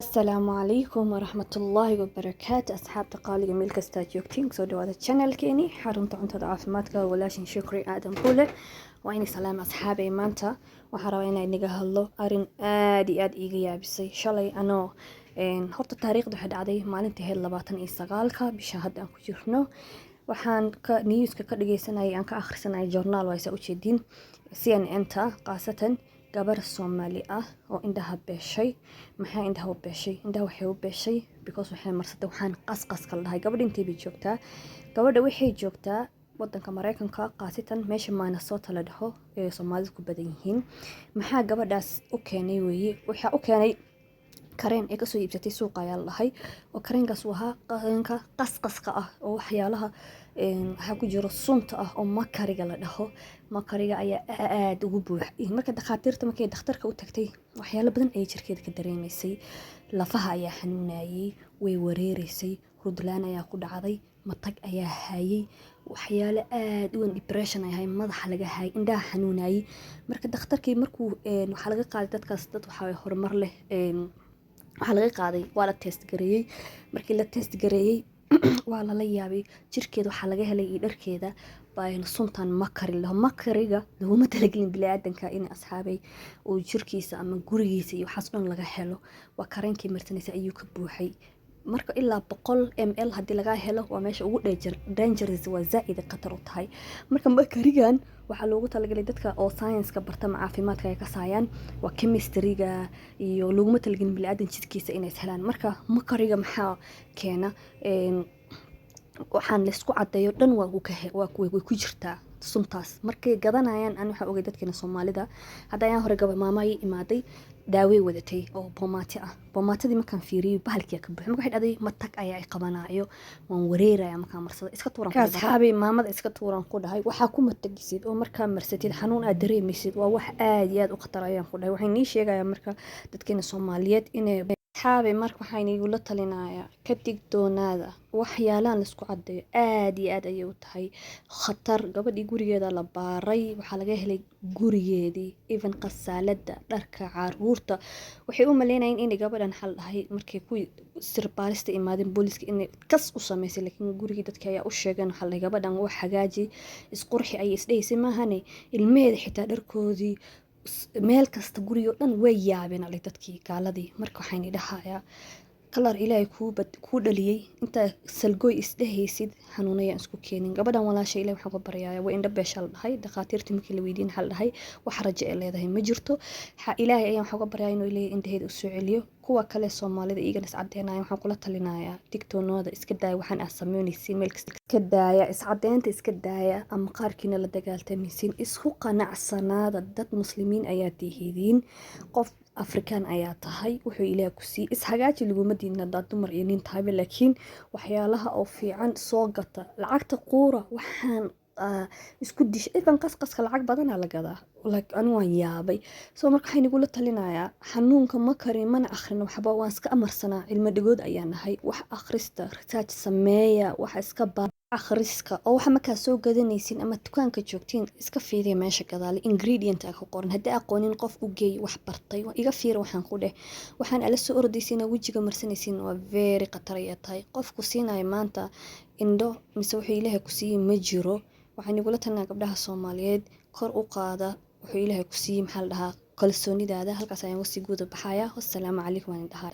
Asalaamu calaykum waraxmatullaahi wabarakaatu. Asxaabta qaaliga, meel kastaa joogtiin, kusoo dhawaada channelkeeni Xarunta Cuntada Caafimaadka. Walaashin Shukri Aadan Buule waa inay salaam. Asxaabay, maanta waxaan rabaa inaan inaga hadlo arrin aad iyo aad iiga yaabisay shalay. Anoo horta taariikhda waxay dhacday maalintii ahayd 29-ka bisha hadda aan ku jirno. Waxaan ka newska ka dhageysanayay, aan ka akhrisanayay journaal, waa saa ujeediin, CNN-ta, khaasatan gabar Soomaali ah oo indhaha beeshay. Maxaa indhaha u beeshay? Indhaha waxay u beeshay because waxay marsatay waxaan qasqaska la dhahay. Gabadha intay bay joogtaa? Gabadha waxay joogtaa wadanka Mareykanka, khaasatan meesha Minnesota la dhaho ee Soomaalida ku badan yihiin. Maxaa gabadhaas u keenay weeye? Waxaa u keenay kareen ee kasoo iibsatay suuqa ayaa la dhahay, oo kareenkaas uu ahaa kareenka qasqaska ah, oo waxyaalaha waxaa ku jiro sunta ah oo mercuryga la dhaho. Mercuryga ayaa aada ugu buux. Marka dhakhaatiirta, markay dhakhtarka u tagtay, waxyaalo badan ayay jirkeeda ka dareemaysay. Lafaha ayaa xanuunayay, way wareereysay, hurdlaan ayaa ku dhacday, matag ayaa hayay, waxyaalo aada u weyn, depression ay ahay, madaxa laga hayay, indhaha xanuunayay. Marka dhakhtarkii markuu waxaa laga qaaday dadkaas, dad waxaa horumar leh, waxaa laga qaaday, waa la test gareeyey. Markii la test gareeyey, waa lala yaabay. Jirkeeda waxaa laga helay iyo dharkeeda suntan mercury laho. Mercuryga laguma talagelin biniaadanka in, asxaabay, uu jirkiisa ama gurigiisa iyo waxaas dhan laga helo. Waa kareenkii marsanaysa ayuu ka buuxay. Marka ilaa 100 ml haddii lagaa helo, waa meesha ugu dangerous, waa zaa-id khatar u tahay. Marka mercurygan waxaa loogu talagalay dadka oo science-ka barta ama caafimaadka ay kasaayaan, waa chemistryga, iyo loguma talagelin biniaadan jidkiisa inay helaan. Marka mercuryga maxaa keena? Waxaan laysku cadeeyo dhan waa way ku jirtaa suntaas. Markay gadanayaan, aan waxaa ogay dadkeena Soomaalida hadda ayaan hore gaba maama ii imaaday, daawey wadatay oo boomaati ah. Boomaatadii markaan fiiriyey, bahalkii ka buuxay. Marka waxay dhahday, "Matag ayaa i qabanaayo, waan wareeraya markaan marsado, iska tuuran." Asxaabay, maamada iska tuuran ku dhahay. Waxaa ku matagisid oo markaa marsatid xanuun aad dareemaysid, waa wax aad iyo aad u khatar ayaan ku dhahay. Waxay nii sheegayaa marka dadkeena Soomaaliyeed inay, asxaabay, marka waxaan igula talinayaa ka digtoonaada waxyaalahan laisku cadeeyo. Aad iyo aad ayay u tahay khatar. Gabadhii gurigeeda la baaray, waxaa laga helay gurigeedii, even qasaalada, dharka caruurta. Waxay u maleynayeen inay gabadhan xal dhahay markay ku sirbaarista imaadeen booliska inay kas u sameysay, laakiin gurigii dadka ayaa u sheegeen. Waxaa la dhahay, gabadhan wax hagaaji, isqurxi ayay isdhehaysay maahane, ilmaheeda xitaa dharkoodii, meel kasta, gurigoo dhan way yaabeen alay dadkii gaaladii. Marka waxaan dhahayaa, kalar Ilaahay kuu dhaliyey intaa salgooy isdhehaysid, xanuunayaan isku keenin. Gabadhan walaasha, Ilahay waxaan ka baryaaya, waa indho beesha la dhahay. Dhakhaatiirtii markii la weydiin, waxaa la dhahay wax rajo ay leedahay ma jirto. Ilaahay ayaan waxaan ka baryaaya inuu Ilaahay indhaheeda u soo celiyo. Kuwa kale Soomaalida iyagana iscadeynaya, waxaan kula talinayaa digtoonooda, iska daaya waxaan aad sameynaysiin. Meel kasta iska daaya iscadeynta, iska daaya ama qaarkiina la dagaaltamaysiin. Isku qanacsanaada, dad Muslimiin ayaa tihidiin, qof Afrikaan ayaa tahay, wuxuu Ilaah ku siiyey ishagaaji. Laguma diidin haddaad dumar iyo nin tahayba, laakiin waxyaalaha oo fiican soo gata, lacagta quura. Waxaan isku disha, even qasqaska lacag badanaa la gadaa. Like, anigu waan yaabay. So marka waxaan igula talinayaa, xanuunka ma karin, mana akhrino waxba, waan iska amarsanaa, cilmi dhigood ayaa nahay. Wax akhrista, research sameeya, waxa iska ba akhriska oo waxa markaa soo gadanaysin ama dukaanka joogtiin, iska fiiriya meesha gadaale ingredient aa ku qoran. Haddii aqoonin, qof u geey wax bartay, iga fiira. Waxaan ku dheh, waxaan ala soo ordaysiin oo wejiga marsanaysiin waa very khatar ayay tahay. Qofku siinayo maanta indho mise wuxuu Ilaahay ku siiyey ma jiro. Waxaan igula talinayaa gabdhaha Soomaaliyeed, kor u qaada wuxuu Ilaahay ku siiyey, maxaa la dhahaa, kalsoonidaada. Halkaas ayaan uga sii guda baxaya. Wassalaamu calaykum waan dhahaa.